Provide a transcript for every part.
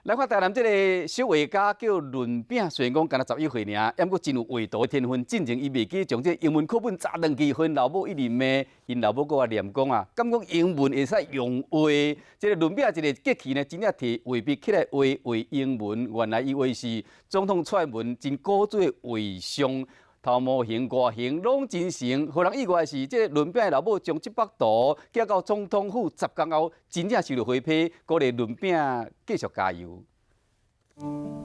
來看台南這个小畫家叫倫餅，雖然講干焦11歲爾，毋過真有畫圖的天分。進前伊袂記將這英文課本砸斷去，予𪜶老母一直罵，𪜶老母閣來念講啊，敢講英文會使用畫？這个倫餅一个激氣呢，真正提畫筆起來畫畫英文。原來伊畫是總統蔡英文真古錐的畫像。頭模型、外形攏真成，予人意外的是，這个倫餅的老母將這幅圖寄到總統府10工後，真正收著回批，鼓勵倫餅繼續加油。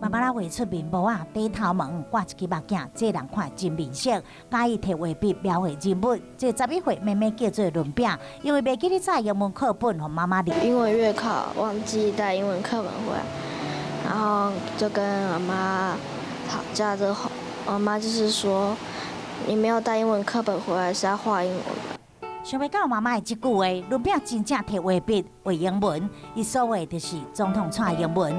媽媽啦畫出面帽仔，戴頭毛，掛一支目鏡，這人看真面熟。佮意提畫筆描繪人物，這11歲妹妹叫做倫餅，因為袂記得帶英文課本予媽媽念。因為月考忘記帶英文課本回來，然後就跟媽媽吵架之後，我媽就是說，你沒有帶英文課本回來是要畫英文。想袂到媽媽的這句話，倫餅真正提畫筆畫英文，伊所畫就是總統蔡英文。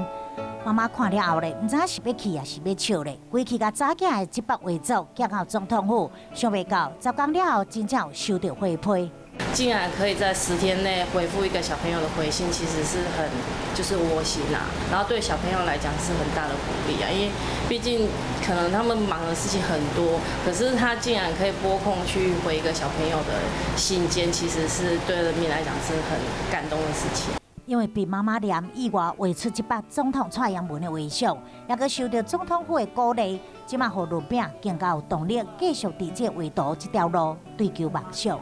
媽媽看了後咧，毋知影是欲氣抑是欲笑咧，規氣共查某囝的這幅畫作寄到總統府，想袂到10工了後，真正有收著回批。竟然可以在10天內回覆一個小朋友的回信，其實是很就是窩心呐。然後對小朋友來講是很大的鼓勵啊，因為畢竟可能他們忙的事情很多，可是他竟然可以撥空去回一個小朋友的信件，其實是對人民來講是很感動的事情。因為被媽媽念意外畫出這幅總統蔡英文的畫像，也閣受著總統府的鼓勵，這馬予倫餅更加有動力繼續佇這畫圖這條路追求夢想。